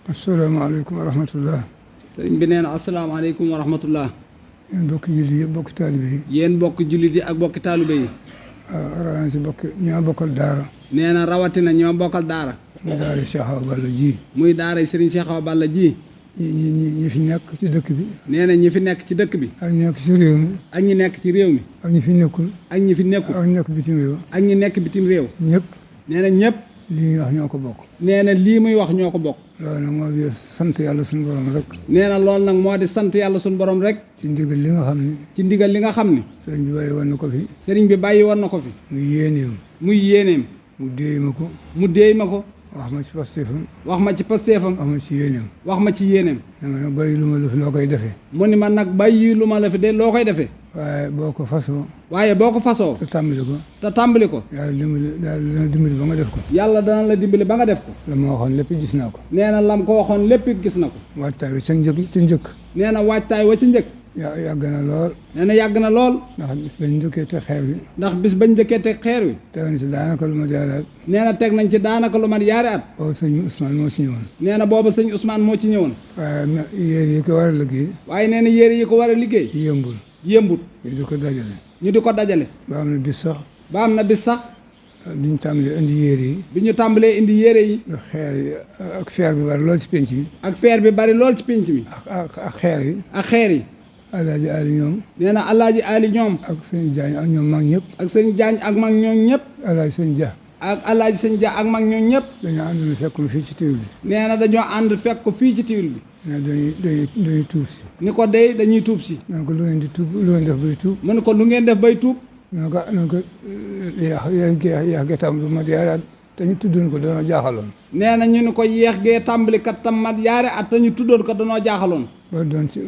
asalaamaaleykum wa rahmatullah. sëriñ bi nee na asalaamaaleykum wa rahmatullah. yéen bokki jullit yi bokki taalibe yi. yéen bokki jullit yi ak bokki taalibe yi. rawatina si bokki ñoo bokkal daara. nee na rawatina ñoo bokkal daara. muy daara Cheikh Awa Balla ji. muy daara sëriñ Cheikh Awa Balla ji. ñi fi nekk ci dëkk bi. nee na ñi fi nekk ci dëkk bi. ak ñi nekk ci réew mi. ak ñi nekk ci réew mi. ak ñi fi nekkul. ak ñi fi nekkul. ak ñi nekk bitim réew. ak ñi nekk bitim réew. ñëpp. nee na ñëpp. lii ñuy wax ñoo ko bokk. nee na lii muy wax ñoo ko bokk. loolu nag moo di sant yàlla suñu borom rek. nee na loolu nag moo di sant yàlla suñu borom rek. ci ndigal li nga xam ni. ci ndigal li nga xam ni. sëriñ bi bàyyi woon na ko fi. sëriñ bi bàyyi woon na ko fi. muy yéeneem. muy yéeneem. mu déey ma ko. mu déey ma ko. wax ma ci pasteefam. wax ma ci pasteefam. wax ma ci yéeneem. wax ma ci yéeneem. dama nag bàyyi lu ma la fi loo koy defee. mu ni man nag bàyyi lu ma la fi de loo koy defee. waaye boo ko fasoo. waaye boo ko fasoo. te tàmbali ko. te tàmbali ko. yàlla dana dimbali ba nga def ko. yàlla dana la dimbali ba nga def ko. la ma waxoon lépp gis naa ko. nee na lam ko waxoon lépp it gis na ko. waajtaay wi ca njëkk. nee na waajtaay wa ci njëkk. yàgg na lool. nee na yàgg na lool. ndax bis bañ njëkkee te xeer wi. ndax bis bañ njëkkee te xeer wi. teg nañ ci daanaka lu ma jaaraat. nee na teg nañ ci daanaka lu mat yaari at. boobu sëñ Ousmane moo ci ñëwoon. nee na boobu sëñ Ousmane moo ci ñëwoon. waaye yéer yi ko war a liggéey. waaye nee na yére yi ko war a liggéey. yëmbul. yëmbut. ñu di ko dajale. ñu di ko dajale. ba am na bis sax. ba am na bis sax. biñ tàmbalee indi yére yi. bi ñu tàmbalee indi yére yi. xeer yi ak feer bi bari lool ci penc mi. ak feer bi bari lool ci penc mi. ak xeer yi. ak xeer yi. alaaji Ali ñoom. nee na alaaji Ali ñoom. ak sëñ Jaañ ak ñoom mag ñëpp. ak sëñ Jaañ ak mag ñoom ñëpp. alaaji sëñ Dia. ak alaaji sëñ Dia ak mag ñoom ñëpp. dañoo àndoon fekk ma fii ci tiwil bi. nee na dañoo ànd fekk ko fii ci tiwil bi. ne dañuy tuub si. ni ko dey dañuy tuub si. ne ko lu ngeen di tuub lu ngeen def bay tuub. mu ne ko lu ngeen def bay tuub. ne ko yéex ge tam lu mat yaari at te ñu tuddoon ko dañoo jaaxaloon. nee na ñu ni ko yéex gee tàmbali kat tam mat yaari at te ñu tuddoon ko dañoo jaaxaloon. ba doon ci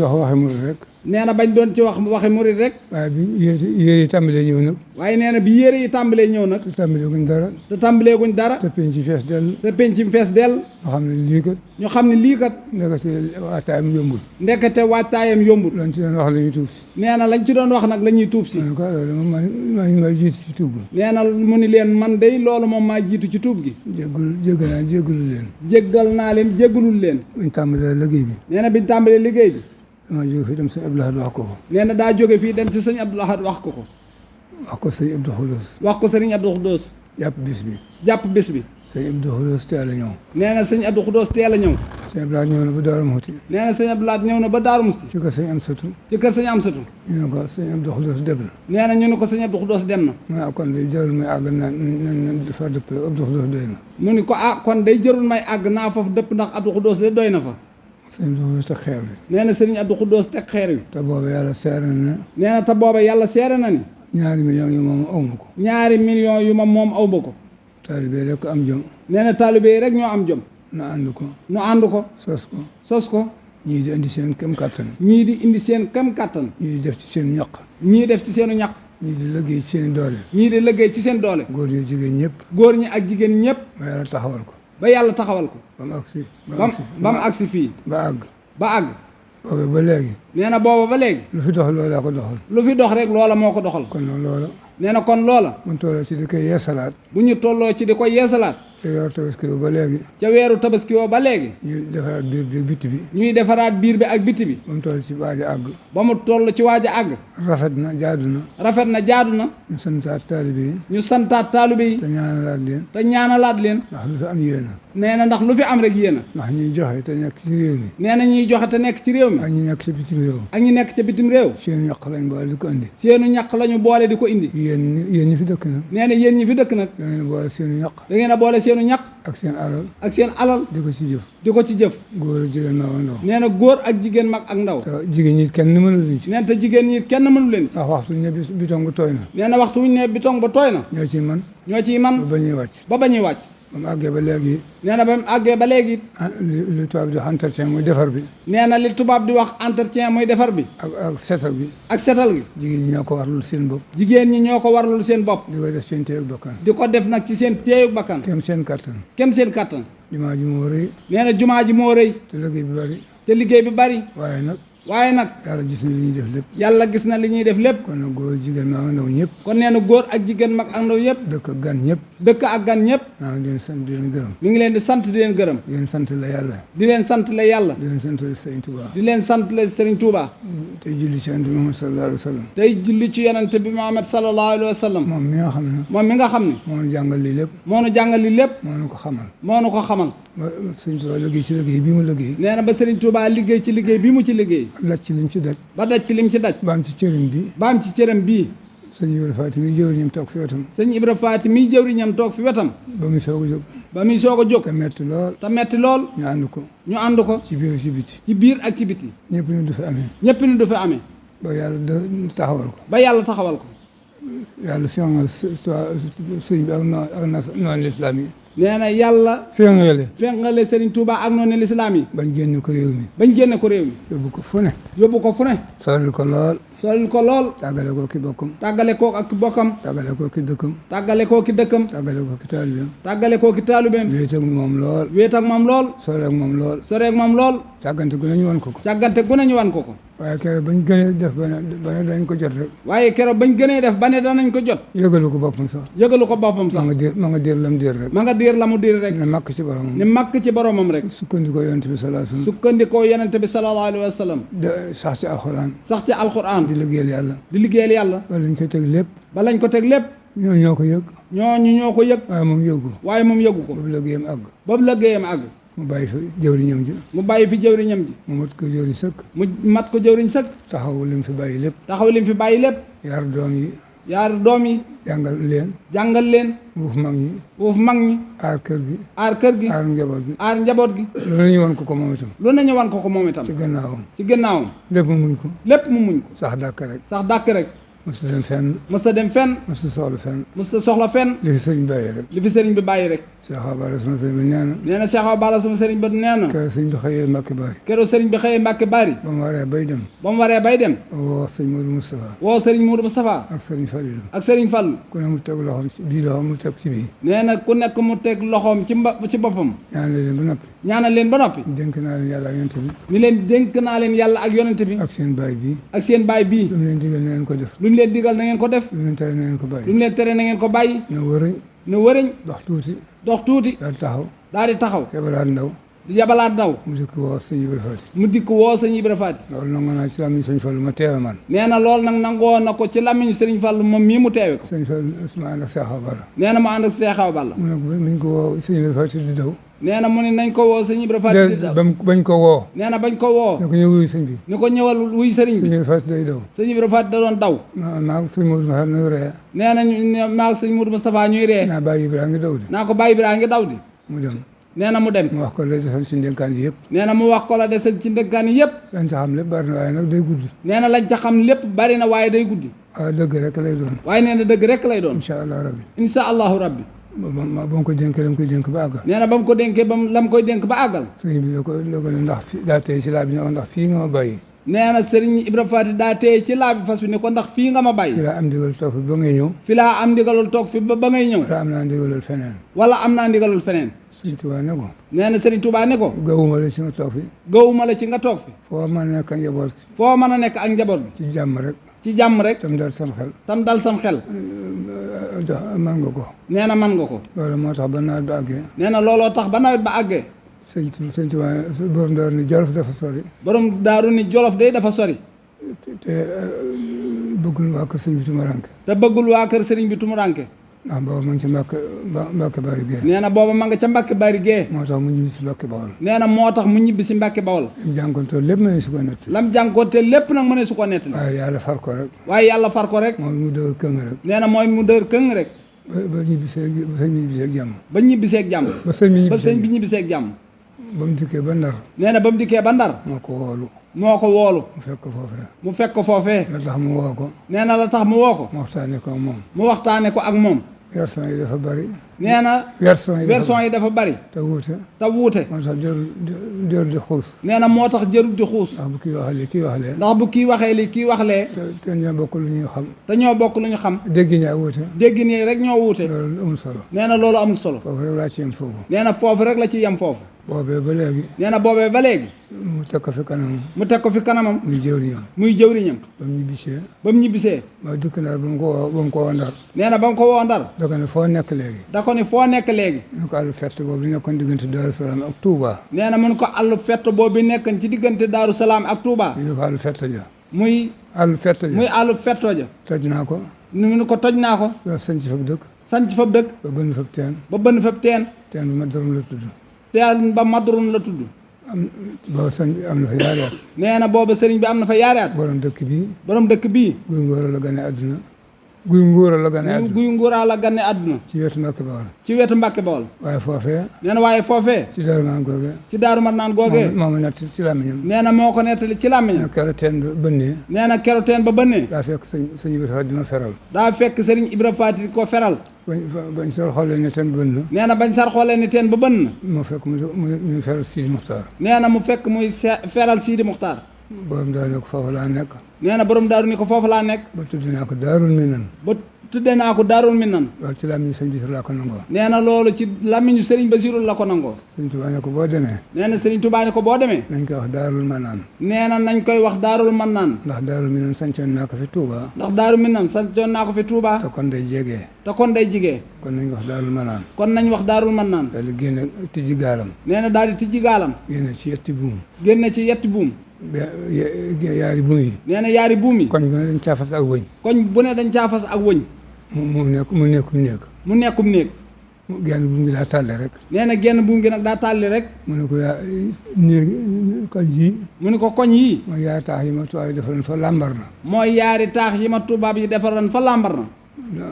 wax waxi murid rek. nee na bañ doon ci wax waxi murid rek. waaye bi yére yi tàmbalee ñëw nag. waaye nee na bi yére yi tàmbalee ñëw nag. te tàmbalee guñ dara. te tàmbalee guñ dara. te penc ci fees dell. te penc ci fees dell. nga xam ne lii kat. ñu xam ne lii kat. ndekete waataayam yombul. ndekete waataayam yombul. lañ ci doon wax la ñuy tuub si. nee na lañ ci doon wax nag la ñuy tuub si. man ko loolu moom maa jiitu ci tuub gi. nee na mu ni leen man day loolu moom maa jiitu ci tuub gi. jéggalu leen. jéggal naa leen jéggalul leen. buñ tàmbalee liggéey bi. nee na biñ tàmbalee liggéey bi. dama jóge fii dem sëñ Abdou Lahad wax ko ko. nee na daa jóge fii dem ci sëñ Abdou Lahad wax ko ko. wax ko sëñ Abdou Khoudous. wax ko sëriñ Abdou Khoudous. jàpp bis bi. jàpp bis bi. sëñ Abdou Khoudous teel a ñëw. nee na sëñ Abdou Khoudous teel a ñëw. sëñ Abdou Lahad ñëw na ba Daaru Muxti. nee na sëñ Abdou Lahad ñëw na ba Daaru Muxti. ci kër sëñ Amsatu. ci kër sëñ Amsatu. ñu ne ko sëñ Abdou Khoudous dem na. nee na ñu ne ko sëñ Abdou Khoudous dem na. mu ne kon day jarul may àgg na dafa dëppale Abdou Khoudous doy na. mu ni ko kon day jarul may àgg naa foofu dëpp ndax Abdou Khoudous de doy na fa. sëñ Abdou Khoudous teg xeer wi. nee na sëriñ Abdou Khoudous teg xeer wi. te booba yàlla seere na. nee na te booba yàlla seere na ni. 2 millions yu moom aw ma ko. 2 millions yu moom aw ma ko. taalibe rek am jom. nee na taalibe yi rek ñoo am jom. na ànd ko. nu ànd ko. sos ko. ko. ñii di indi seen kem kattan. ñii di indi seen kem kattan. ñii di def ci seen ñaq. ñii def ci seenu ñaq. ñii di liggéey ci seen doole. ñii di liggéey ci seen doole. góor ñi jigéen ñëpp. góor ñi ak jigéen ñëpp. ba yàlla taxawal ko. ba yàlla taxawal ko. ba mu agsi. ba mu agsi fii. ba àgg. ba àgg. booba ba léegi. nee na booba ba léegi. lu fi dox loola ko doxal. lu fi dox rek loola moo ko doxal. kon nag loola. nee na kon loola. bu ñu tolloo ci di koy yeesalaat. bu ñu tolloo ci di ko yeesalaat. te weeru tabaski ba léegi. ca weeru tabaski ba léegi. ñuy defaraat biir bi bitti bi. ñuy defaraat biir bi ak bitti bi. ba mu toll ci waaj a àgg. ba mu toll ci waaj a àgg. rafet na jaadu na. rafet na jaadu na. ñu santaat taalibe yi. ñu santaat taalibe yi. te ñaanalaat leen. te ñaanalaat leen. ndax lu fi am yéena. nee na ndax lu fi am rek yéena. ndax ñuy joxe te nekk ci réew mi. nee na ñuy joxe te nekk ci réew mi. ak ñi nekk ci bitim réew. ak ñi nekk ca bitim réew. seenu ñaq lañ boole di ko indi. seenu ñaq lañu boole di ko indi. yéen ñi fi dëkk nag. nee na yéen ñi fi dëkk nag. da ngeen a boole seenu ñaq. da ngeen a boole seenu ñaq. ak seen alal. ak seen alal. di ko ci jëf. di ko ci jëf. góor ak jigéen mag ak ndaw. nee na góor ak jigéen mag ak ndaw. te jigéen ñi kenn mënu leen ci. nee na te jigéen ñi kenn mënu leen ci. ndax waxtu ne bitong bu tooy na. nee na waxtu wuñ ne bitong ba tooy na. ñoo ciy man. ñoo ciy man. ba ñuy wàcc. ba ñuy wàcc. ba mu àggee ba léegi. nee na ba mu àggee ba léegi. li tubaab di wax entretien muy defar bi. nee na li tubaab di wax entretien muy defar bi. ak setal bi. ak setal gi. jigéen ñi ñoo ko warlul seen bopp. jigéen ñi ñoo ko warlul seen bopp. di ko def seen teeyu bakkan. di ko def nag ci seen teeyu bakkan. kem seen kattan. kem seen kattan. jumaa ji moo rëy. nee na jumaa ji moo rëy. te liggéey bi bari. te liggéey bi bari. waaye nag. waaye nag yàlla gis na li ñuy def lépp yàlla gis na li ñuy def lépp kon nag góor jigéen maa ngi ndaw ñëpp kon nee na góor ak jigéen mag ak ndaw yëpp dëkk ak gan ñëpp dëkk ak gan ñëpp maa ngi leen sant di leen gërëm mi ngi leen di sant di leen gërëm di leen sant la yàlla di leen sant la yàlla di leen sant la Sëriñ Tuubaa di leen sant la Serigne Touba tey julli ci Yonent bi Muhammad sallallahu alayhi wa sallam tey julli ci yonente bi Muhammad sallallahu alayhi wa sallam moom mi nga xam ne moom mi nga xam ne moo ñu jàngal lii lépp moo nu jàngal li lépp moo ñu ko xamal moo nu ko xamal ba Sëriñ Tuubaa liggéey ci liggéey bi mu liggéey nee na ba Serigne Touba liggéey ci liggéey bi mu ci liggéey laj ci liñ ci daj ba daj ci lim ci daj ba am ci cëriñ bi ba am ci cëram bii sëñ Ibra Faati mi jëwriñam toog fi wetam sëñ Ibra Faati miy jëwriñam toog fi wetam ba muy soog a jóg ba muy soog a jóg te metti lool te metti lool ñu ànd ko ñu ànd ko ci biir ci biti ci biir ak ci biti ñëpp ñu du fi amee ñëpp ni du fi amee ba yàlla taxawal ko ba yàlla taxawal ko yàlla feeñal sëñ bi ak noonu lislaam yi nee na yàlla feeñale fengale Serigne Touba ak noonu lislaam yi bañ génne ko réew mi bañ génne ko réew mi yóbbu ko fu ne yóbbu ko fu ne soril ko lool solil ko lool tàggale ko ki bokkam tàggale koo ak bokkam tàggale ko ki dëkkam tàggale koo ki dëkkam tàggale ko ki taalibeem tàggale koo ki taalubeem wéet ak moom lool wéet ak moom lool sore ak moom lool soreeg moom lool càggante gu nañu woon ko càggante gu nañu wan ko ko waaye keroog bañ gënee def ba ne dañ ko jot rek waaye keroog bañ gënee def ba ne danañ ko jot yëgalu ko boppam sax yëgalu ko boppam sax ma nga diir lam diir rek ma nga diir la mu diir rek ne màkk ci boromam ni màkk ci boromam rek sukkandikoo yonent bi sallallahu alayhi wasallam sukkandikoo yonente bi sallallahu alayhi wa sallam sax ci alxuraan sax ci alquran di liggéeyal yàlla di liggéeyal yàlla wala lañ koy teg lépp ba lañ ko teg lépp ñoo ko yëg ñooñu ñoo ko yëg waaye moom yëgu waaye moom yëgu ko boobu liggéeyam àgg boobu liggéeyam àgg mu bàyyi fa jëwriñam ji mu bàyyi fi jëwriñam ji mu mat ko jëwriñ sëkk mu mat ko jëwriñ sëkk taxaw li mu fi bàyyi lépp taxaw lim fi bàyyi lépp yar doom yi yaar doom yi jàngal leen jàngal leen wuuf mag ñi foofu mag ñi aar kër gi aar kër gi aar njaboot gi aar njaboot gi loolu ñu woon ko moom itam lu nañu wan ko moom itam ci gannaawam ci gannaawam lépp mu muñ ko lépp mu muñ ko sax dàkk rek sax dàkk rek mosu dem fenn mësta dem fenn mosu soxla fenn mësta soxla fenn li fi sëñ bàyyi rek li fi sëriñ bi bàyyi rek Cheikh Abala sama sëñ bi nee na nee na Cheikh Awa Balla sama sëriñ ba nee na kër sëñ bi xëyee Mbàkke Bari keroog sëriñ bi xëyee Mbàkke Bari ba mu waree bay dem ba mu waree bay dem woo sëñ Modou Moustapha woo sëriñ Moudou Moustapha ak sëriñ Falilou ak sëriñ Fallu ku ne mu teg loxoom ci bii loxoom mu teg ci bii nee na ku nekk mu teg loxoom ci boppam ñaan leen ba noppi ñaanal leen ba noppi dénk naa leen yàlla ak yonent bi ni leen dénk naa leen yàlla ak yonente bi ak seen baay bii ak seen baay bii lu mu leen digal na ngeen ko def lu ñu leen digal na ngeen ko def lu mu leen tere na ngeen ko lu bàyyi mu leen tere na ngeen ko bàyyi na wërëñ ne wëriñ dox tuuti dox tuuti daal taxaw daal di taxaw yebalaat ndaw di yabalaat ndaw mu dikk woo sëñ Ibra Faati mu dikk woo sëñ Ibra Faati loolu nangu naa ci làmmiñ sëñ Fallu ma teewe man nee na loolu nag nangoo na ko ci làmmiñu sëriñ Fallu moom mii mu teewe ko sëñ Fallu ma ànd ak Cheikh Awa Balla nee na mu ànd ak Cheikh Awa Balla mu ne ko bañ ko woo sëñ Ibra Faati di daw nee na mu ne nañ ko woo sëñ Ibra Faati di daw bañ ko woo nee na bañ ko woo ne ko ñëw wuyu sëñ bi ni ko ñëwal wuy sëriñ sëñ bi Ibra Faati day daw sëñ Ibra Faati da doon daw maa sëñ Modou ma nuyu ree nee na ñu maag sëñ Moudou Moustapha ñuy ree naa bàyyi Ibra ngi daw di naa ko bàyyi biraa ngi daw di mu dem nee na mu dem mu wax ko la defal ci ndénkaan yi yëpp nee na mu wax ko la desal ci ndëkkaan yi yëpp lañ ca xam lépp bari na waaye nag day gudd nee na lañ ca xam lépp bari na waaye day guddi waaye dëgg rek lay doon waaye nee na dëgg rek lay doon incha allah rabbi insha allahu rabbi ba mu ko dénkee la mu koy dénk ba àggal nee na ba mu ko dénkee ba lam koy dénk ba àggal sëñ bi la ko ne ndax fii daa tey ci laa bi ne ko ndax fii nga ma bàyyi nee na sëriñ Ibra Faati daa téye ci laa bi fas wi ne ko ndax fii nga ma bàyyi fii laa am ndigal toog fi ba ngay ñëw fi laa am ndigalul toog fi ba ngay ñëw wala am naa ndigalul feneen wala am naa ndigalul feneen sëñ Tuubaa ne ko nee na sëriñ Tuubaa ne ko gawuma la ci nga toog fi gawuma la ci nga toog fi foo mën a nekk ak njaboot foo mën a nekk ak njaboot bi ci jàmm rek ci jàmm rek tam dal sam xel tam dal sam xel man nga ko nee na man nga ko loolu moo tax ba nawet ba àggee nee na looloo tax ba nawet ba àggee sëñ Tuubaa borom daaru ni Jolof dafa sori borom daaru ni Jolof day dafa sori te bëggul waa kër sëñ bi tumuranke te bëggul waa kër sëriñ bi tumuranke ndax booba ma ngi ci Mbàkke Bari Gee nee na booba ma nga ca Mbàkke Bari Gee moo tax mu ñibbi si Mbàkke Bawol nee na moo tax mu ñibbi si Mbàkke Bawol mu jànkontoo lépp ma ne su ko nett lam jànkoonte lépp nag mu ne su ko nett la waaye yàlla far ko rek waaye yàlla far ko rek mooy mu dëgg këng rek nee na mooy mu dër këng rek ba ñibbisee ba sëñ bi ñibbiseeg jàmm ba ñibbiseeg jàmm ba sëñ bi ñibbiseeg jàmm ba mu dikkee ba Ndar nee na ba mu dikkee ba Ndar moo ko woolu moo ko woolu mu fekk ko foofee mu fekk ko foofee la tax mu woo ko nee na la tax mu woo ko mu waxtaane ko moom mu waxtaane ko ak moom version yi dafa bari nee na version yi dafa bari te wuute te wuute moo tax jërul di xuus nee na moo tax jërul di xuus ndax bu kii waxalee kii waxalee ndax bu kii waxee li kii waxlee te ñoo bokk lu ñuy xam te ñoo bokk lu ñu xam dégg ñaa wuute dégg nii rek ñoo wuute loolu amul solo nee na loolu amul solo foofu rek laa ci yem foofu nee na foofu rek la ci yem foofu boobee ba léegi nee na boobee ba léegi mu teg ko fi kanam mu teg ko fi kanamam muy jëwriñam muy jëwriñam ba mu ñibbisee ba mu ñibbisee ma dikk Ndar ba mu ko woo Ndar nee na ba mu ko woo Ndar da ko ne foo nekk léegi da ko ni foo nekk léegi ñu ko àllu fett boobu nekkoon diggante Daaru Salaam ak Touba nee na mun ko àllu fett boobu nekkan ci diggante Daaru Salaam ak Touba ñu ne ko àllu fett ja muy àllu fett ja muy àllu fettoo ja toj naa ko mu ni ko toj naa ko ba sanc fa dëkk sanc fa dëkk ba bënn fa teen ba bënn fa teen teen bu ma dorom la tudd teen ba madrun la tudd am booba sëñ bi am na fa yaari at nee na booba sëriñ bi am na fa yaari at borom dëkk bii borom dëkk bii guy ngóora la gane àdduna guy ngóora la gane àdduna guy nguuraa la gane àdduna ci wetu Mbàkke Bawol ci wetu Mbàkke Bawol waaye foofee nee na waaye foofee ci Daaru Maan googe ci Daaru Marnaan googee moom nett ci làmmiñam nee na moo ko nettali ci làmmiñam kero teen ba bënnee nee na kero teen ba bënnee daa fekk sëñ bi di ma feral daa fekk sëriñ Ibra Faati ko feral bañ sol xoolee ne teen bënn nee na bañ sar xoolee ni teen ba bënn moo fekk muy feral Sidi Muxtaar nee na mu fekk muy feral Sidi Muxtaar borom daal ne ko foofu laa nekk nee na borom daaru ni ko foofu laa nekk ba tudd naa ko Daarul Minan ba tudde naa ko Daarul Minan loolu ci làmmiñu sëñ bi laa ko nangoo nee na loolu ci làmmiñu sëriñ Basiru la ko nangoo sëñ Tuubaa ne ko boo demee nee na sëriñ Tuubaa ne ko boo demee nañ koy wax Daarul Manaan nee na nañ koy wax Daarul Mannaan ndax Daarul Minan sancoon naa ko fi Touba ndax Daaru Minan sancoon naa ko fi Touba te kon day jege te kon day jigee kon nañ wax Daarul Manaan kon nañ wax Daarul Mannaan daal di génne tijji gaalam nee na daal di tijji gaalam génne ci yetti buum génne ci yetti buum yaari buum yi nee na yaari buum yi koñ bu ne dañ caa fas ak wëñ koñ bu ne dañ caa fas ak wëñ mu nekkum néeg mu nekkum néeg genn buum gi daa tàlle rek nee na genn buum gi nag daa tàlli rek mu ne ko yaa néeg koñ yi mu ne ko koñ yii mooy yaari taax yi ma tubaab yi defaroon fa làmbar na mooy yaari taax yi ma tubaab yi defaroon fa làmbar na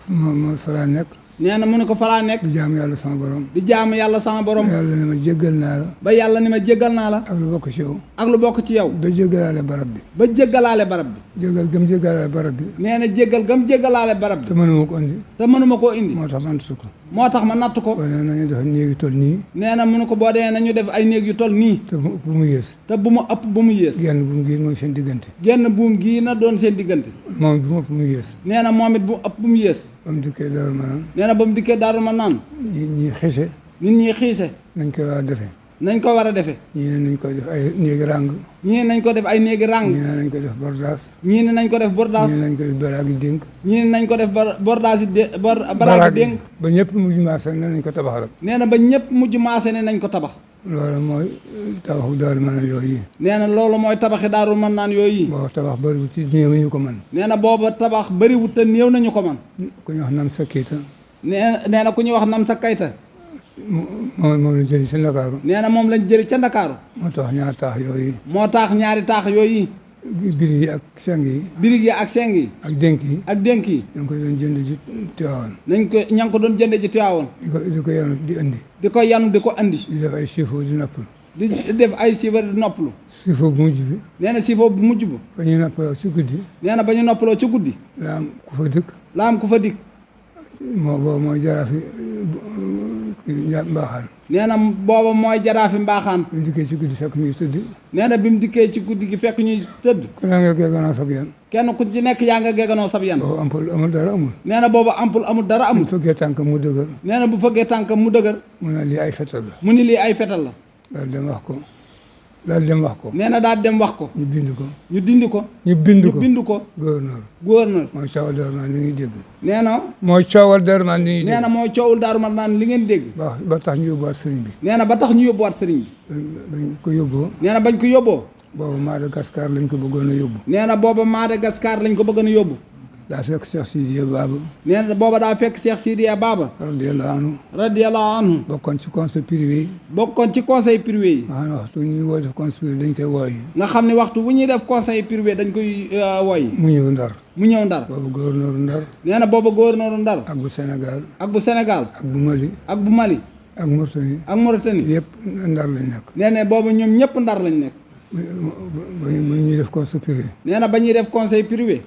ma fa laa nekk nee na mu ne ko falaa nekk di jaamu yàlla sama borom di jaamu yàlla sama borom yàlla ne ma jéggal naa la ba yàlla ni ma jéggal naa la ak lu bokk ci yow ak lu bokk ci yow ba jéggalaale barab bi ba jéggalaale barab bi jéggal gëm jéggalaale barab bi nee na jéggal gam jéggalaale barab te bi mënuma ko indi te mënuma koo indi moo tax man su ko moo tax ma natt ko wane nañu def néegi toll nii nee na mu ne ko boo dee nañu def ay néeg yu toll nii te bu mu yées te bu mu ëpp bu mu yées genn bu mu gii mooy seen diggante genn buum gii na doon seen diggante moom bu mu ëpp mu yées nee na moom it bu ëpp bu mu yées ba mu dikkee Daaru Manaan nee na ba mu dikkee Daaru Manaan ñi xise nit ñi xiise nañ koy war a defee nañ ko war a defee ñii ne nañ ko def ay néegi ràng ñii nañ ko def ay néegi ràng ñii ne nañ ko def bordaas ñii ne nañ ko def bordaas ñii ne nañ ko def baraagi dénk ñii ne nañ ko def bordaas yi baraagi dénk ba ñëpp mujj maas rek ne nañ ko tabax rek nee na ba ñëpp mujj maase ne nañ ko tabax loolu mooy tabaxu Daaru Manaan yooyu nee na loolu mooy tabaxi Daaru Mannaan yooyu boo tabax bëriwul ci néew ñu ko mën nee na booba tabax bëriwut te néew nañu ko man ku ñu wax nam sa kiita nee na ku ñuy wax nam sa kayta moom la jëli ci Ndakaaru nee na moom lañ jëli ca Ndakaaru moo tax ñaar taax yooyu moo tax ñaari taax yooyu birig yi ak seng yi birig yi ak seng yi ak dénk yi ak dénk yi ñu ngi ko doon jënd ci Tiwaawan nañ ko ña ngi ko doon jënde ci Tiwaawan di ko yanu di indi di ko yanu di ko andi di def ay siifoo di noppal di def ay siifar di noppalu siifoo bu mujj bi nee na siifoo bu mujj bu fa ñuy noppaloo ci guddi nee na ba ñu noppaloo ci guddi la am ku fa dëkk la am ku fa dikk boobu mooy jaraafi mbaaxaan nee na booba mooy jaraafi mbaaxaan bi mu dikkee ci guddi fekk ñuy tëdd nee na bi mu dikkee ci guddi gi fekk ñuy tëdd ku ne nga gegganoo sab yan kenn ku ci nekk yaa nga gegganoo sab yan boobu ampul amul dara amul nee na booba ampul amul dara mu amul fëggee tànk mu dëgër nee na bu fëggee tànkam mu dëgër mu ne lii ay fetal la mu ni lii ay fetal la daal dem wax ko daal dem wax ko nee na daal dem wax ko ñu bind ko ñu dindi ko ñu bind ñu ko bind ko gouverneur gouverneur mooy coowal Daaru Manaan li ñuy dégg nee na mooy coowal Daaru Manaan li ñuy nee dégg na mooy coowul Daaru Mannaan li ngeen dégg ba tax ñu yóbbuwaat sëriñ bi nee na ba tax ñu yóbbuwaat sëriñ bi bañ ko yóbboo nee na bañ ko yóbboo boobu Madagascar lañ ko bëggoon a yóbbu nee na booba Madagascar lañ ko bëgg a yóbbu daa fekk Cheikh Sidiya Baba nee na booba daa fekk Cheikh Sidiya Baba radiyallahu anhu radiyallahu anhu bokkoon ci conseil privé yi bokkoon ci conseil privé yi nga xam ne waxtu ñuy woo def conseil privé dañ koy wooyi nga xam ne waxtu bu ñuy def conseil privé dañ koy woy mu ñëw Ndar mu ñëw Ndar boobu gouverneur Ndar nee na booba gouverneur Ndar ak bu Sénégal ak bu Sénégal ak bu Mali ak bu Mali ak Mauritanie ak Mauritanie yëpp Ndar lañ nekk nee na booba ñoom ñëpp Ndar lañ nekk ba ñuy def conseil privé nee na ba ñuy def conseil privé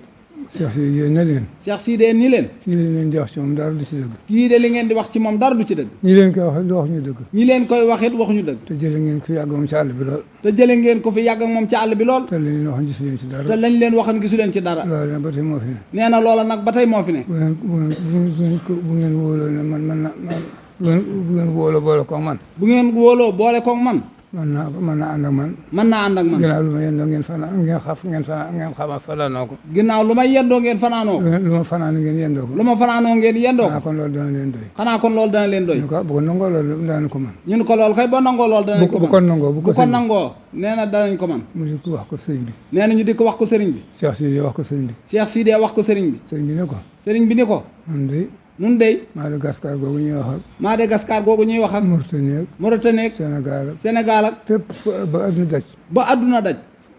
Cheikh Sidiya ne leen Cheikh Sidiya ni leen kii lañ leen di wax ci moom dara du ci dëgg kii de li ngeen di wax ci moom dara du ci dëgg ñi leen koy wax du wax ñu dëgg ñi leen koy wax it waxuñu dëgg te jële ngeen ko yàgg moom ci àll bi lool te jële ngeen ko fi yàgg ak moom ci àll bi lool te lañ leen waxoon gisu leen ci dara te lañ leen waxoon gisu leen ci dara loolu nag ba tey moo fi ne nee na loola nag ba tey moo fi ne bu ngeen wóoloo ne bu ngeen wóoloo boole ko man bu ngeen wóoloo boole koog man mën naa ànd ak man mën naa ànd ak man ginnaaw lu ma yendoo ngeen xama fanaanoo ko ginnaaw lu ma yendoo ngeen fanaanoo ko lu ma fanaan ngeen yendoo ko lu ma fanaanoo ngeen yendoo ko xanaa kon loolu dana leen doy xanaa kon loolu dana leen doy ñu ko bu ko nangoo loolu danañ ko man ñun ko loolu kay boo nangoo loolu danañ ko bu ko nangoo bu ko nangoo nee na danañ ko man mu di ko wax ko sëriñ bi nee na ñu di ko wax ko sëriñ bi Cheikh Sidé wax ko sëriñ bi Cheikh Sidé wax ko sëriñ bi sëriñ bi ne ko sëriñ bi ni ko man de nun dey Madagascar googu ñuy wax ak Madagascar googu ñuy wax ak Mauritanie ak Sénégal ak Sénégal ak fépp ba adduna daj ba adduna daj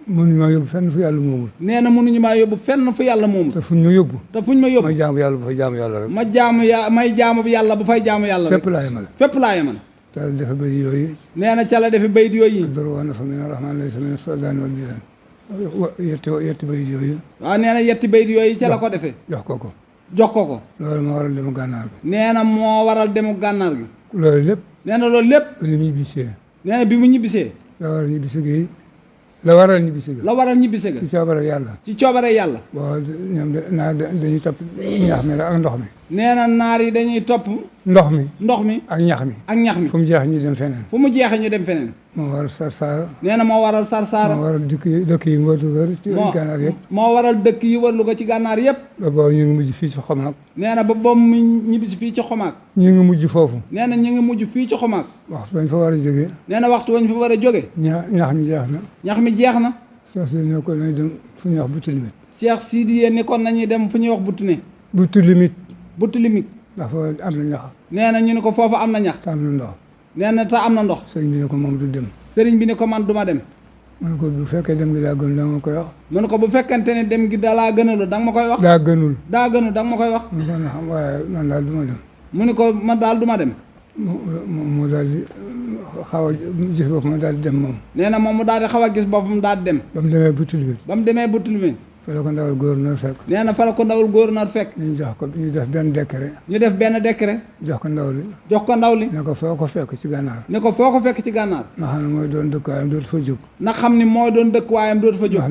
mënuñu maa yóbbu fenn fu yàlla moomul nee na mënuñu maa yóbbu fenn fu yàlla moomul te fuñ ma yóbbu ma jaamu yàlla bu fay jaamu yàlla rek ma jaamu may jaamu yàlla bu fay jaamu yàlla rek fépp laa yemal te dafa bëri yooyu nee na ca la defe bayit yooyu dor woon na fa min rahman laysa min sodan wal bisan yetti bayit yooyu waaw nee na yetti bayit yooyu ca la ko defee jox ko loolu moo waral demu gànnaar gi nee na moo waral demu gànnaar gi loolu lépp nee na loolu lépp li mu ñibbisee nee na bi mu ñibbisee la waral ñibbise ga ci coobare yàlla boo ñoom dañuy topp ñax mi ak ndox mi nee na naar yi dañuy topp ndox mi ak ñax mi fu mu jeex ñu dem feneen moo waral Sarsara nee na moo waral Sarsara moo waral dëkk yi wër Louga ci gànnaar yëpp moo waral dëkk yi wër Louga ci gànnaar yëpp ba boobu ñu ngi mujj fii ci Xomaak nee na ba boobu mu ñibbisi fii ci Xomaak ñu ngi mujj foofu nee na ñu ngi mujj fii ci Xomaak waxtu wañ fa war a jógee nee na waxtu wañ fa war a jóge ñax mi jeex na ñax mi jeex na Cheikh Sidé ne ko nañ dem fu ñuy wax Boutilimit Cheikh Sidé ni kon nañuy dem fu ñuy wax Boutilimit ndax foofu am na ñax nee na ñu ne ko foofu am na ñax te am na ndox nee na te am na ndox sëriñ bi ne ko moom du dem sëriñ bi ne ko man du ma dem mu ne ko bu fekkee dem gi daa gënul da nga ma koy wax mu ne ko bu fekkente ne dem gi dalaa gënalu da nga ma koy wax daa gënul da nga ma koy wax mu ne ko na xam waaye man daal du ma dem mu ne ko man daal du ma dem mu daal di xaw a gis boppam daal di dem moom nee na moom mu daal di xaw a gis boppam daal di dem ba mu demee Boutilimit fa la ko ndawal gouverneur fekk nee na fa la ko ndawal gouverneur fekk ñu def benn décret jox ko ndaw li ne ko foo ko fekk ci gànnaar ne ko foo ko fekk ci gànnaar nga xam ne mooy doon dëkkuwaayam dootu fa jóg na xam ni mooy doon dëkkuwaayam dootu fa jóg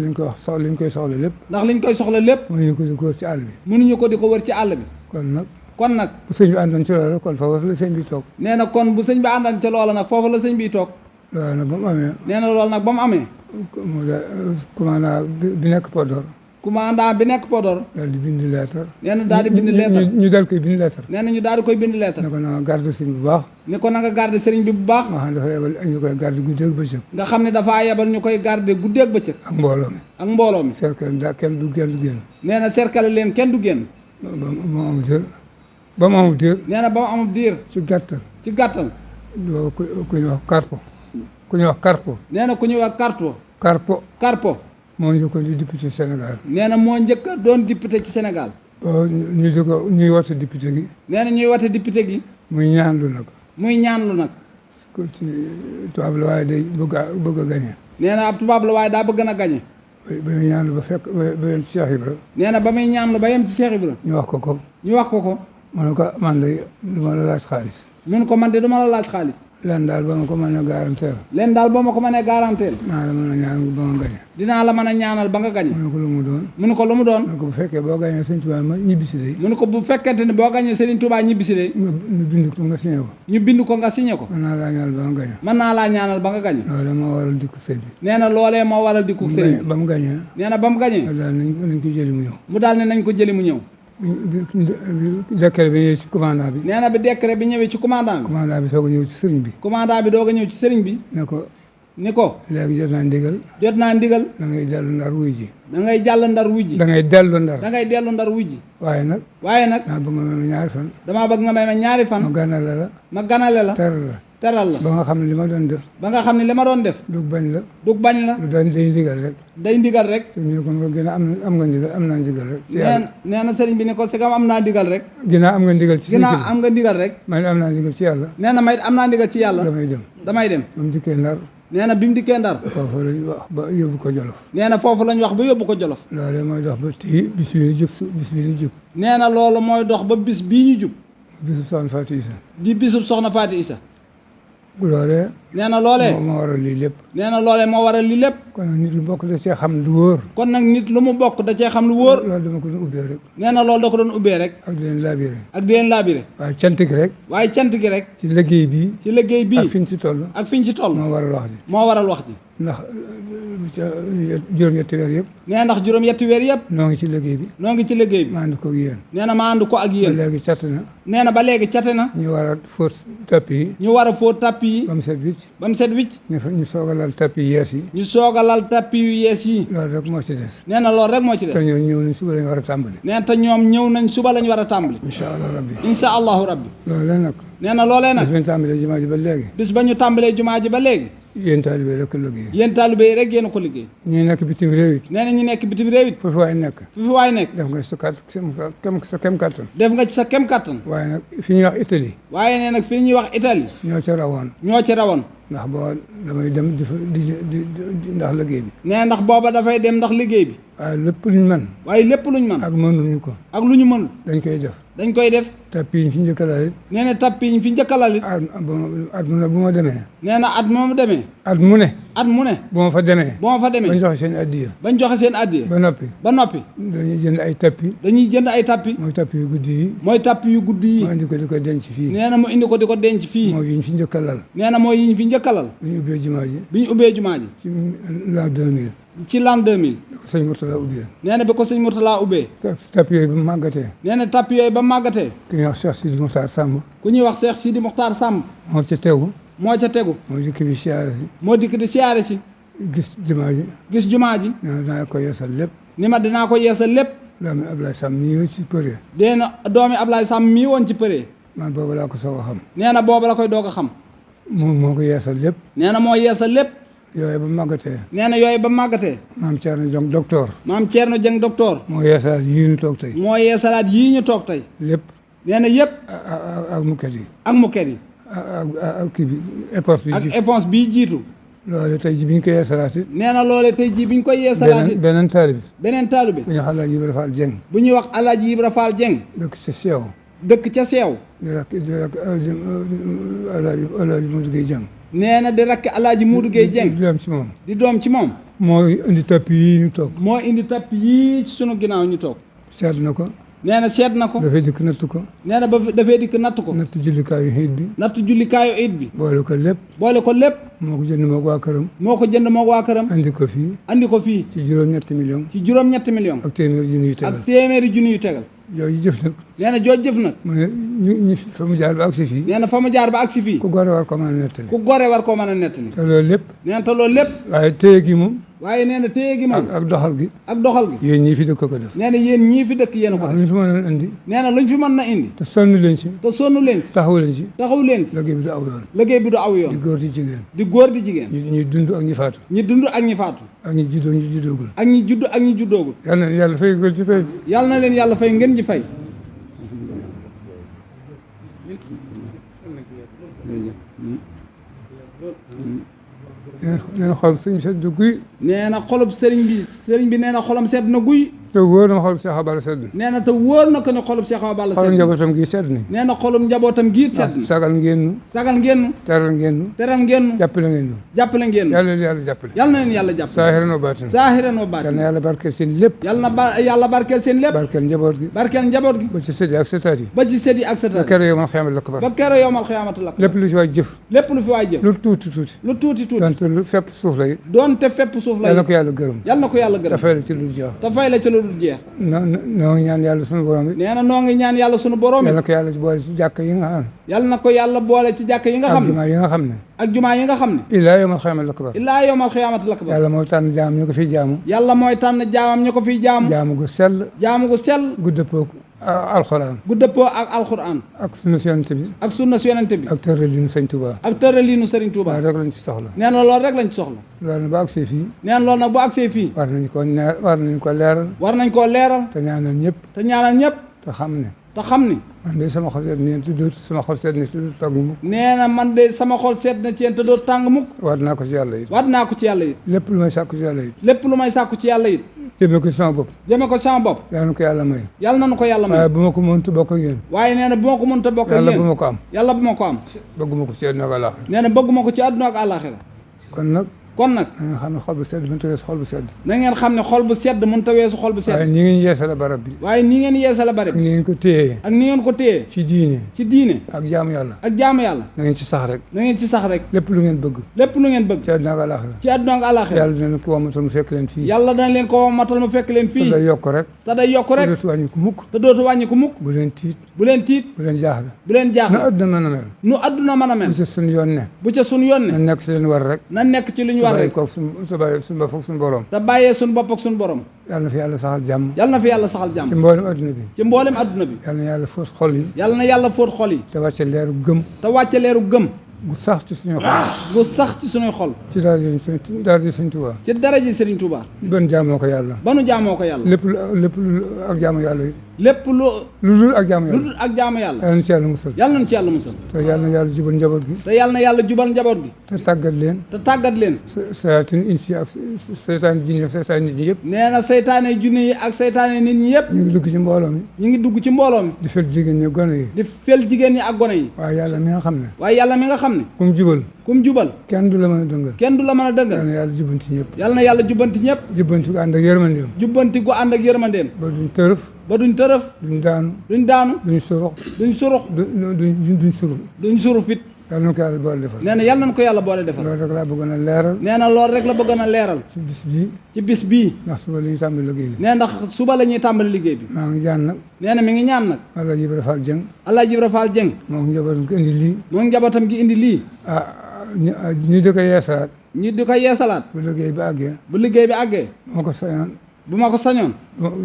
ndax liñ koy soxla lépp mënuñu ko di ko wër ci àll bi mënuñu ko di ko wër ci àll bi kon nag bu sëñ bi àndoon ci loolu kon foofu la sëñ bi toog nee na kon bu sëñ bi àndoon ci loola nag foofu la sëñ bi toog loolu nag ba mu amee nee na loolu nag ba mu amee mu da commandant bi nekk Podor daal di bind lettre nee na daal di bind lettre ñu daal koy bind lettre nee na ñu daal di koy bind lettre ne ko na nga garde sëriñ bu baax ni ko na nga garde sëriñ bi bu baax nga xam ne dafa yebal ñu koy garde guddeeg bëccëg nga xam ne dafaa yebal ñu koy garde guddeeg bëccëg ak mbooloo mi cercle daa kenn du génn nee na cercle leen kenn du génn ba mu amul diir nee na ba mu amul diir ci gàttal ku ñuy wax Carpo nee na ku ñuy wax Carpo moo njëkkoon di député Sénégal nee na moo njëkk a doon député ci Sénégal ñuy wote député gi nee na ñuy wote député gi muy ñaanlu nag ko ci tubaab la waaye day bëgg a gañe nee na ab tubaab la waaye daa bëgg na gañe ba muy ñaanlu ba yem ci Cheikh Ibra nee na ba muy ñaanlu ba yem ci Cheikh Ibra ñu wax ko mu ne ko man de du ma la laaj xaalis du ma la laaj xaalis leen daal ba ma ko mënee garanteel naa la mën a ñaan ba ma gañe dinaa la mën a ñaanal ba nga gañe mu ne ko lu mu doon mu ne ko bu fekkee boo gañee Sëriñ Tuubaa ma ñibbisi day mu ne ko bu fekkente ne boo gañee Sëriñ Tuubaa ñibbisi day ñu bind ko nga signé ñu bind ko nga signé ko mën naa laa ñaanal ba nga gañe loolee moo waral dikku sëñ bi nee na loolee moo waral dikku sëñ bi ba mu gañee nee na ba mu gañee daal nañ ko jëli mu ñëw mu daal ne nañ ko jëli mu ñëw décret bi ñëwee ci commandant bi nee na bi décret bi ñëwee ci commandant bi soog a ñëw ci sëriñ bi commandant bi doog a ñëw ci sëriñ bi ni ko léegi jot naa ndigal da ngay dellu ndar wuy ji da ngay jàll ndar wuy ji da ngay dellu ndar wuy ji waaye nag damaa bëgg nga may ma ñaari fan ma ganale la teral la ba nga xam ne li ma doon def dug bañ la day ndigal rek ñu ne ko gën a am nga ndigal am naa ndigal rek nee na sëriñ bi ne ko si kam am naa ndigal rek ginnaaw am nga ndigal ci rek man am naa ndigal ci yàlla nee na may am naa ndigal ci yàlla damay dem ba mu dikkee ndar nee na bi mu dikkee ndar foofu lañ wax ba yóbbu ko Jolof nee na foofu lañ wax ba yóbbu ko Jolof loolu mooy dox ba tii bis bii ñu jub nee na loolu mooy dox ba bis bii ñu jub bisub soxna Faati Isa di bisub soxna Faati Isa loolee nee na loolee moo waral lii lépp nee na loolee moo waral lii lépp kon nag nit lu bokk da cee xam lu wóor kon nag nit lu mu bokk da cee xam lu wóor loolu dama ko doon ubbee rek nee na loolu da ko doon ubbee rek ak di leen labiré ak di leen laabire waaye cant gi rek waaye cant gi rek ci liggéey bi ci liggéey bii ak fi ñu ci toll ak fi ñu ci toll moo waral wax ji moo waral wax ji ndax juróom-ñetti weer yëpp nee ndax juróom-yetti weer yëpp noo ngi ci liggéey bi noo ngi ci liggéey bi maa ànd ko ak yéen nee na ma ànd ko ak ba yéen léegi cat na nee na ba léegi cate na ñu war a fóot tapis yi ñu war a fóot tapis yi ba mu set wicc ba mu set wicc ñu soog a lal tapis yees yi ñu soog a lal tapis yu yees yi loolu rek moo ci des nee na loolu rek moo ci des te ñoo ñëw nañ suba lañu war a tàmbali nee na te ñoom ñëw nañ suba lañ war a tàmbali incha allah rabbi insha allahu rabbi loolu la nag nee na loolee bis nag bañ tàmbalee jumaa ji ba léegi bis ba ñu tàmbalee jumaa ji ba léegi yéen taalibe rek liggéey yéen taalibe yi rek yéen a ko liggéey ñi nekk bitim réew it nee na ñu nekk bitim réew it foofu waay nekk fi waay nekk def nga sa kem kattan def nga ci sa kem kattan waaye nag fi ñuy wax Italie waaye nee nag fi ñuy wax Italie ñoo ca rawoon ñoo ci rawoon ndax boo damay dem di ndax liggéey bi nee ndax booba dafay dem ndax liggéey bi waaye lépp luñ mën waaye lépp luñ mën ak mënuñu ko ak lu ñu mënul dañ koy def dañ koy def tapis yi ñu fi njëkk a lal it nee na tapis yi ñu fi njëkk a lal it at mu ne bu ma demee nee na at moom demee at mu ne at mu ne bu ma fa demee boo ma fa bañ demee joxe seen addiya bañ joxe seen addiya ba noppi ba noppi dañuy jënd ay tapis dañuy jënd ay tapis mooy tapis yu guddi yi mooy tapis yu guddi yi ma indi ko di ko denc fii nee na mu indi ko di ko denc fii mooy yi ñu fi njëkk a lal nee na mooy yi ñu fi njëkk a lal bu ñu ubbee jumaa ji bi ñu ubbee jumaa ji ci l'an 2000 ci l'an 2000 da ko sëñ Mourtala ubbee nee na bi ko sëñ Mourtala ubbee tapis yooyu ba màggatee nee na tapis yooyu ba màggatee ki ñuy wax Cheikh Sidi Mokhtar Samb ku ñuy wax Cheikh Sidi Mokhtar Samb moo ca tegu moo ca tegu moo jëkk bi siyaare si moo dikk di siyaare si gis jumaa ji gis jumaa ji nee na dinaa ko yeesal lépp ni ma dinaa ko yeesal lépp doomi Ablaye Samb mii ci përee dee na doomi Ablaye Samb mii woon ci përee man boobu laa ko soog a xam nee na boobu la koy doog a xam moom moo ko yeesal lépp nee na moo yeesal lépp yooyu ba màggatee nee na yooyu ba màggatee maam Thierno Diong docteur maam Thierno Dieng docteur moo yeesalaat yii ñu toog tey moo yeesalaat yii ñu toog tey lépp nee na yëpp ak mukket yi ak muket yi ak kii bi éponge bi ak ji éponge bii jiitu loolu tey ji bi ñu ko yeesalaat it nee na loole tey jii bi ñu koy yeesalaat it beneen taalib beneen taalibe bu ñu xalaat Ibra Fall Dieng bu ñuy wax Alaaji Ibra Fall Dieng dëkk ca Seew dëkk ca Seew di rakk Alaaji Modou Gueye Dieng nee na di rakk Alaaji Muudu Gey Dieng di am ci moom di doom ci moom mooy indi tapis yi ñu toog moo indi tapp yii ci sunu ginnaaw ñu toog seet na ko nee na seet na ko dafay dikk natt ko nee na ba dafay dikk natt ko natt jullikaayu xiit bi natt jullikaayu it bi boole ko lépp boole ko lépp moo ko jënd moo ko waa këram moo ko jënd moo waa këram andi ko fii andi ko fii ci juróom-ñetti million ci juróom-ñetti million ak téeméer junni yu tegal ak téeméeri junni yu tegal yooyu jëf nag nee na jooj jëf nag mu ne ñu fa mu jaar ba agsi fii nee na fa mu jaar ba agsi fii ku gore war ko mën a nettali ku gore war koo mën a nettali te loolu lépp nee na te loolu lépp waaye téye gi moom waaye nee na téye gi moom ak doxal gi ak doxal gi yéen ñii fi dëkk ko def nee na yéen ñii fi dëkk yéen a ko wax def lu ñu fi mën a indi nee na luñ fi mën na indi te sonn leen ci te sonnu leen ci taxaw leen ci taxaw leen ci liggéey bi du aw yoon liggéey bi du aw di yoon góor di jigéen di góor di jigéen ñi dund ak ñi faatu ñi dund ak ñi faatu ak ñi juddoo ñi juddoogul ak ñi judd ak ñi juddoogul yàlla na yàlla fay ko ci fay yàlla na leen yàlla fay ngeen ji fay nee na xol suñu sedd guy nee na xolub sëriñ bi nee na xolam sedd na guy te wóor na xol Cheikh Abala sedd nee na te wóor na ko ne xolub Cheikh Awa Balla xol sedd njabootam gi sedd ni nee na xolub njabootam giit sedd na sagal ngeen nu sagal ngeen nu teral ngeen nu teral ngeen nu jàppale ngeen nu jàppale ngeen nu yàlla yàlla jàppale yàlla na leen yàlla jàppale saahiran wa baatin saahiran wa yàlla baatin na yàlla barkeel seen lépp yàlla na yàlla barkeel seen lépp barkeel njaboot gi barkeel njaboot gi ba ci sëdi ak sëtaat yi ba ci sët yi ak ba sëtaat kere yow man xamal la ko bar ba kero yowmal xiyaamati la lépp lu ci waay jëf lépp lu fi waay jëf lu tuuti tuuti lu tuuti tuuti donte lu fépp suuf la it doonte fépp suuf la yàlla na ko yàlla gërëm yàlla na ko yàlla gërëm dafay la ci lu jeex te fay la ci lu dul jeex noo ngi ñaan yàlla sunu borom bi nee na noo ngi ñaan yàlla sunu borom yàlla na ko yàlla ci boole ci jàkk yi nga xam yàlla na ko yàlla boole ci jàkk yi nga ne xam ak ne jumaa yi nga xam ne ak jumaa yi nga xam ne illaa yow man xamal la ko bar illaa yowmal xiyaamati la yàlla moo tànn jaam ñu ko fiy jaamu yàlla mooy tànn jaamam ñu ko fiy jaamu jaamu gu sell jaamu gu sell gu dëppoo alxuraan gu dëppoo ak alquran ak sunu yonent bi ak sunna su yonente bi ak tëralinu sëñ Tuubaa ak tëraliinu Serigne Touba waaw rek lañ ci soxla nee na loolu rek lañ ci soxla loolu ba agsee fii nee na loolu nag bu agsee fii war nañ ko leeral war nañ koo leeral te ñaanal ñëpp te ñaanal ñëpp te xam ne te xam ni man de sama xol seet ni tudd sama xol seet ni tudd togg mukk nee na man de sama xol seet na ci yéen te doo tàng mukk waat naa ko ci yàlla it waat naa ko ci yàlla it lépp lu may sàkku ci yàlla it lépp lu may sàkku ci yàlla it jëme ko sama bopp jëme ko sama bopp yàlla na ko yàlla may yàlla nañu ko yàlla may waaye bu ma ko mënta bokk ak yéen waaye nee na bu ma ko mënta bokk ak yàlla yéen bu ma ko am yàlla bu ma ko am bëgguma ko ci àdduna ak àllaaxira nee na bëgguma ko ci àdduna ak àllaaxira kon nag kon nag na nga xam ne xol bu sedd mënta weesu xol bu sedd na ngeen xam ne xol bu sedd mën ta weesu xol bu waaye sedd ni ngeen yeesale barab bi waaye nii ngeen yeesala bari ak ni ngeen ko téye ak ni ngeen ko téye ci diine ci diine ak jaamu yàlla ak jaamu yàlla na ngeen ci sax rek na ngeen ci sax rek lépp lu ngeen bëgg lépp lu ngeen bëgg ci àdduna ak àllaaxira ci àdduna ak àllaaxira yàlla dina ko wamatal mu fekk leen fii yàlla dana leen ko matal mu fekk leen te fii day yokk rek te day yokk rek dootu wàññi ko mukk te dootu wàññi ko mukk bu leen tiit bu leen tiit bu leen jaaxle bu leen na jaaxle àdduna mën a mel nu àdduna mën a mel bu ci suñu yoon ne bu ca suñu yoon na ne nekk ci leen war rek na nekk ci lu ñu war bàyyi rek koog suñu bàyyi suñu bopp ak suñu borom te bàyyee suñu bopp ak suñu borom yàlla na fi yàlla saxal jàmm yàlla na fi yàlla saxal ci jàmm mboolem adduna bi ci mboolem adduna bi yàlla na yàlla fóot xol yi yàlla na yàlla fóot xol yi te wàcce leeru gëm te wàcce leeru gëm gu sax ci suñu xol gu sax ci suñuy xol ci daal di suñ Tuubaa ci daraji Serigne Touba ban jaamoo ko yàlla ba nu jaamoo ko yàlla lépp lu ak jaamu yàlla yi lépp lu lu dul ak jaamu lu yàlla dul ak jaamu yàlla yàlla na ci yàlla musal yàlla nañ ci yàlla musal te yàlla na yàlla jubal njaboot gi te yàlla na yàlla jubal njaboot gi te tàggat leen te tàggat leen sayaatin insi ak seytaan jinne ak seytaan nit ñi yëpp nee na seytaane junne yi ak seytaane nit ñi yëpp ñu ngi dugg ci mbooloo mi ñu ngi dugg ci mbooloo mi di fel jigéen ñi gone yi di fel jigéen ñi ak gone yi waaye yàlla mi nga xam ne waaye yàlla mi nga xam ne kum jubal kum jubal kenn du la mën a dëngal kenn du la mën a yàlla dëngal na yàlla jubanti ñëpp yàlla na yàlla jubbanti ñëpp jubbanti ko ànd ak yërmandeem jubbanti gu ànd ak yërmandeem ba duñ tërëf ba duñ tërëf duñ daanu duñ daanu duñ surux duñ surux duñ surux duñ surux fit yàlla na ko yàlla boole defal nee na yàlla nañ ko yàlla boole defal loolu rek laa bëggoon a leeral nee na loolu rek la bëgg na leeral ci bis bii ci bis bii ndax suba la ñuy tàmbali liggéey bi nee ndax suba la ñuy tàmbali liggéey bi maa ngi jaan nag nee na mi ngi ñaan nag walla Ibra Fall Jeng Allah Ibra Fall Jeng moo ngi njabootam ko indi lii moom njabootam gi indi lii ñu di ko yeesalaat ñi di ko yeesalaat bu liggéey bi àggee bu liggéey bi àggee moo ko sañoon bu ma ko sañoon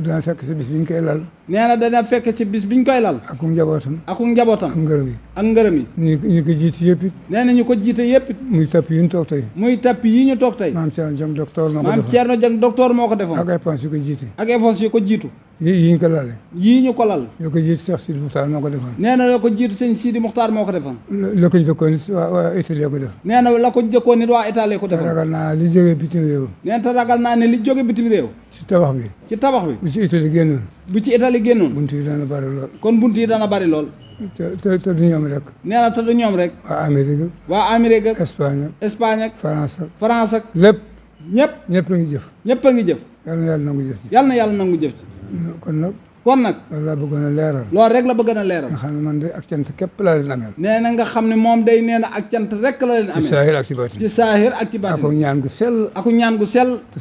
dana fekk si bis bi ñu koy lal nee na dana fekk ci bis biñ koy lal ak njabootam ak njabootam ak ngërëm yi ak ngërëm yi ñu ko jiiti yëpp it nee na ñu ko jiite yëpp it muy tapp yi ñu toog tey muy tappi yi ñu toog tey maam Thierno Dieng docteur moo ko maam defoon Thierno Dieng docteur moo ko defoon ak ay pons yu ko jiite ak efforce yi ko jiitu yi ñu ko lale yii ñu ko lal yoo ko jiite Cheikh Sidi Moukhtar moo ko defoon nee na la ko jiitu sëñ Sidi Muxtaar moo ko defoon la ko jëkkoon it waa Italie ko def nee na la ko jëkkoon nit waa Italie ko defoon ragal naa li jógee bitim réew nee na te ragal naa ne li jóge bitim réew ci tabax bi ci tabax bi bu ci Italie génnoon bu ci Italie génnoon bunt yi dana bari lool kon bunt yi dana bari lool te du ñoom rek nee na te du ñoom rek waa Amérique waa Amérique ak Espagne ak Espagne ak France ak France ak lépp ñëpp ñëpp a ngi jëf ñëpp a ngi jëf yàlla na yàlla nangu jëf ci yàlla na yàlla nangu jëf ci kon nag kon nag loolu laa bëggoon a leeral loolu rek la bëgg na leeral nga xam ne man de ak cant képp laa leen ameel nee na nga xam ne moom day nee na ak cant rek la leen ci amee saahir ak ci baatin ci saahir ak ci ak baatin ñaan gu sell aku ñaan gu sell te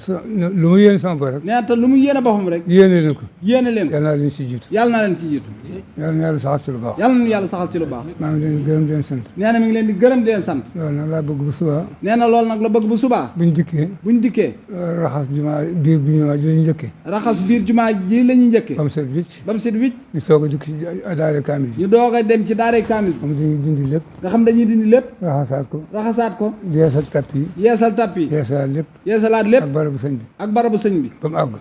lu mu yéen sama bopp rek nee na te lu mu yéene boppam rek yéene leen ko yéene leen ko yàlla naa leen si jiitu yàlla na leen ci jiitu yàlla na yàlla saxal ci lu baax yàlla na yàlla saxal ci lu baax maa ngi leen di gërëm di leen sant nee na mi ngi leen di gërëm di leen sant loolu nag laa bëgg bu subaa nee na loolu nag la bëgg bu subaa buñ dikkee buñ dikkee raxas jumaa biir bi ñëwaat ji lañu njëkkee raxas biir jumaa ji la ñuy njëkkee ba mu set wicc ba mu set wicc ñu soog a dikk ci daare kaamil yi ñu doog a dem ci daaray kaamil moom dañuy dindi lépp nga xam dañuy dindi lépp raxasaat ko raxasaat ko yeesal tapp yi yeesal tapp yi yeesalaat lépp yeesalaat lépp ak barabu sëñ bi ak barabu sëñ bi ba mu àgg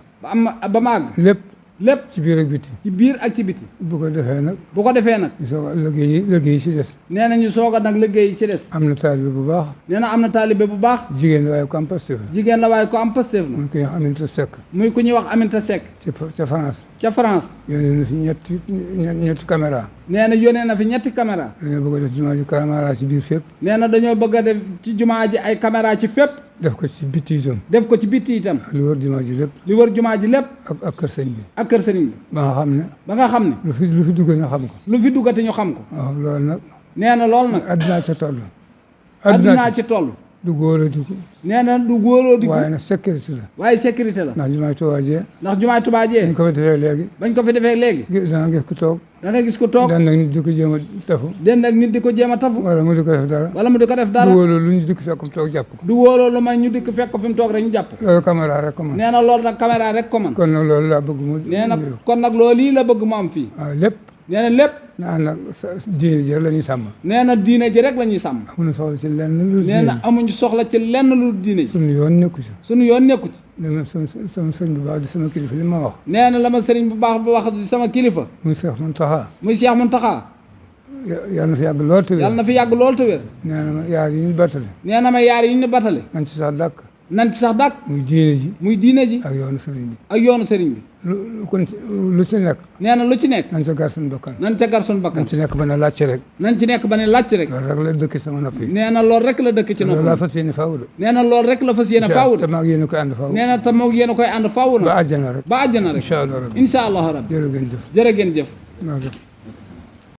ba mu àgg lépp lépp ci biir ak biti ci biir ak ci biti bu ko defee nag bu ko defee nag ñu soog a liggéey yi ci des nee na ñu soog a nag liggéey ci des am na taalibe bu baax nee na am na taalibe bu baax jigéen la waaye ko am Pastef la jigéen la waaye ko am Pastef la mun ko wax Aminata Seck muy ku ñuy wax Aminata Seck ca France ca France yónnee na fi ñetti caméra nee na yónnee na fi ñetti caméra dañoo bëgg a def jumaa ji caméra ci biir fépp nee na dañoo bëgg a def ci jumaa ji ay caméra ci fépp def ko ci bitti itam def ko ci bitti itam li wër jumaa ji lépp li wër jumaa ji lépp ak kër sëñ bi ak kër sëriñ bi ba nga xam ne ba nga xam ne lu fi dugg ñu xam ko lu fi duggati ñu xam ko waaw loolu nag nee na loolu nag addunaa ca toll addunaa ci toll du góor a dugg nee na du góoroo di waaye nag sécurité la waaye sécurité la ndax jumaay Tuubaa jee ndax jumaay Tuubaa jee ñu ko fi defee léegi bañ ko fi defee léegi danga gis ku toog da nga gis ko toog dan nag nit di ko jéem a tafu den ak nit di ko jéem a tafu wala mu di ko def dara wala mu di ko def dara du wóoloo lu ñu dikk fekk mu toog jàpp ko du wóoloo lu may ñu dikk fekk ko fi mu toog rek ñu jàpp ko loolu caméra rek ko man nee na loolu nag caméra rek ko man kon nag loolu laa bëgg mu nee na kon nag loolu lii la bëgg mu am fii waaw lépp nee na lépp naan nag diine ji rek la ñuy sàmm nee na diine ji rek la ñuy sàmm amuñu soxla ci lenn lu nee na amuñu soxla ci lenn lu diine ji suñu yoon nekku ci suñu yoon nekku ci dama sama sëñ bu baax di sama kilifa li ma wax nee na la ma sëriñ bu baax bu wax di sama kilifa muy Cheikh Mountakha muy Cheikh Mountakha yàlla na fi yàgg lool te wér yàlla na fi yàgg lool te wér nee na ma yaar yi ñu battale nee na ma yaar yi ñu batale nañ ci sax dàkk nan ci sax dàkk muy diine ji muy diine ji ak yoonu sëriñ bi ak yoonu sëriñ bi kon lu ci nekk nee na lu ci nekk nañ ca gar suñu bakkan nan ca gar suñu bakkan nañ ci nekk ba ne laajte rek nañ ci nekk ba ne laajte rek loolu rek la dëkk sama nopp yi nee na loolu rek la dëkk ci nopp loolu laa fas yéene faaw de nee na loolu rek la fas yéene faaw de te maag yéen a koy ànd faaw nee na te moog yéen a koy ànd faaw na ba àjjana rek ba àjjana rek incha allah rabbi incha allah rabbi jërë ngeen jëf jërë ngeen jëf